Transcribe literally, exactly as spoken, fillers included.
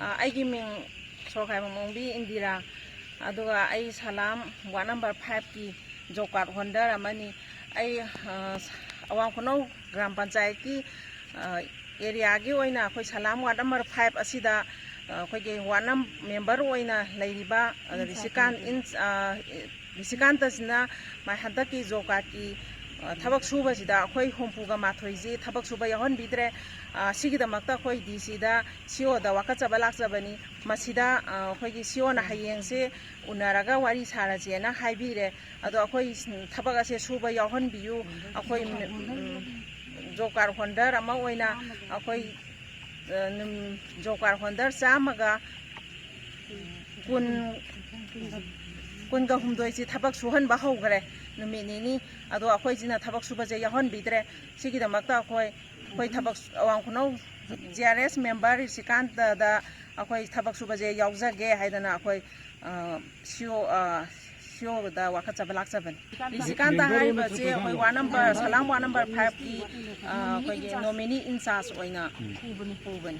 ꯑ, ꯑꯩꯒꯤ ꯃꯤꯡ ꯁꯣꯔꯈꯥꯏꯕꯝ ꯑꯣꯡꯕꯤ ꯏꯟꯗꯤꯔꯥ, ꯑꯗꯨꯒ ꯑꯩ ꯁꯂꯥꯝ ꯋꯥꯔꯗ ꯅꯝꯕꯔ ꯐꯥꯏꯚꯀꯤ ꯖꯣꯕ ꯀꯥꯔꯗ ꯍꯣꯜꯗꯔ ꯑꯃꯅꯤ꯫ ꯑꯩ, ꯑ, ꯑꯋꯥꯡ ꯈꯨꯅꯧ ꯒ꯭ꯔꯥꯝ ꯄꯟꯆꯥꯌꯠꯀꯤ, ꯑ, ꯑꯦꯔꯤꯌꯥꯒꯤ ꯑꯣꯏꯅ ꯑꯩꯈꯣꯏ ꯁꯂꯥꯝ ꯋꯥꯔꯗ ꯅꯝꯕꯔ ꯐꯥꯏꯚ ꯑꯁꯤꯗ, ꯑ, ꯑꯩꯈꯣꯏꯒꯤ ꯋꯥꯔꯗ ꯅꯝ-, ꯃꯦꯝꯕꯔ ꯑꯣꯏꯅ ꯂꯩꯔꯤꯕ, ꯑ, ꯔꯤꯁꯤꯀꯥꯟ ꯏꯟ-, ꯑ, ꯔꯤꯁꯤꯀꯥꯟꯇꯁꯤꯅ ꯃꯥ ꯍꯟꯗꯛꯀꯤ ꯖꯣꯕ ꯀꯥꯔꯗꯀꯤ, ꯑ, ꯊꯕꯛ ꯁꯨꯕꯁꯤꯗ ꯑꯩꯈꯣꯏ ꯍꯨꯝꯐꯨꯒ ꯃꯥꯊꯣꯏꯁꯤ ꯊꯕꯛ ꯁꯨꯕ ꯌꯥꯎꯍꯟꯕꯤꯗ꯭ꯔꯦ꯫ ꯑ, ꯁꯤꯒꯤꯗꯃꯛꯇ ꯑꯩꯈꯣꯏ ꯗꯤ ꯁꯤꯗ, ꯁꯤ ꯑꯣꯗ ꯋꯥꯀꯠꯆꯕ ꯂꯥꯛꯆꯕꯅꯤ꯫ ꯃꯁꯤꯗ, ꯑ, ꯑꯩꯈꯣꯏꯒꯤ ꯁꯤ ꯑꯣꯅ ꯍꯌꯦꯡꯁꯦ ꯎꯅꯔꯒ ꯋꯥꯔꯤ ꯁꯥꯔꯁꯦꯅ ꯍꯥꯏꯕꯤꯔꯦ꯫ ꯑꯗꯣ ꯑꯩꯈꯣꯏ ꯊꯕꯛ ꯑꯁꯦ ꯁꯨꯕ ꯌꯥꯎꯍꯟꯕꯤꯌꯨ꯫ ꯑꯩꯈꯣꯏ, ꯎꯝ, ꯖꯣꯕ ꯀꯥꯔꯗ ꯍꯣꯜꯗꯔ ꯑꯃ ꯑꯣꯏꯅ ꯑꯩꯈꯣꯏ, ꯑ, ꯅꯨꯝ-, ꯖꯣꯕ ꯀꯥꯔꯗ ꯍꯣꯜꯗꯔ ꯆꯥꯝꯃꯒ ꯀꯨꯟ, ꯀꯨꯟꯒ ꯍꯨꯝꯗꯣꯏꯁꯤ ꯊꯕꯛ ꯁꯨꯍꯟꯕ ꯍꯧꯈ꯭ꯔꯦ, ꯅꯨꯃꯤꯠ ꯅꯤꯅꯤ꯫ ꯑꯗꯣ ꯑꯩꯈꯣꯏꯁꯤꯅ ꯊꯕꯛ ꯁꯨꯕꯁꯦ ꯌꯥꯎꯍꯟꯕꯤꯗ꯭ꯔꯦ꯫ ꯁꯤꯒꯤꯗꯃꯛꯇ ꯑꯩꯈꯣꯏ, ꯑꯩꯈꯣꯏ ꯊꯕꯛ, ꯑꯋꯥꯡ ꯈꯨꯅꯧ ꯖꯤ ꯑꯥꯔ ꯑꯦꯁ ꯃꯦꯝꯕꯔ ꯔꯤꯁꯤꯀꯥꯟꯇꯗ ꯑꯩꯈꯣꯏ ꯊꯕꯛ ꯁꯨꯕꯁꯦ ꯌꯥꯎꯖꯒꯦ ꯍꯥꯏꯗꯅ ꯑꯩꯈꯣꯏ, ꯑ, ꯁꯤ ꯑꯣ, ꯑ, ꯁꯤ ꯑꯣꯗ ꯋꯥꯀꯠꯆꯕ ꯂꯥꯛꯆꯕꯅꯤ꯫ ꯔꯤꯁꯤꯀꯥꯟꯇ ꯃꯦꯝꯕꯔ ꯑꯣꯏꯅ ꯍꯥꯏꯔꯤꯕꯁꯦ ꯑꯩꯈꯣꯏ ꯋꯥꯔꯗ ꯅꯝꯕꯔ, ꯁꯂꯥꯝ ꯋꯥꯔꯗ ꯅꯝꯕꯔ ꯐꯥꯏꯚꯀꯤ, ꯑ, ꯑꯩꯈꯣꯏꯒꯤ ꯅꯣꯃꯤꯅꯤ ꯏꯟꯆꯥꯔꯖ ꯑꯣꯏꯅ ꯄꯨꯕꯅꯤ꯫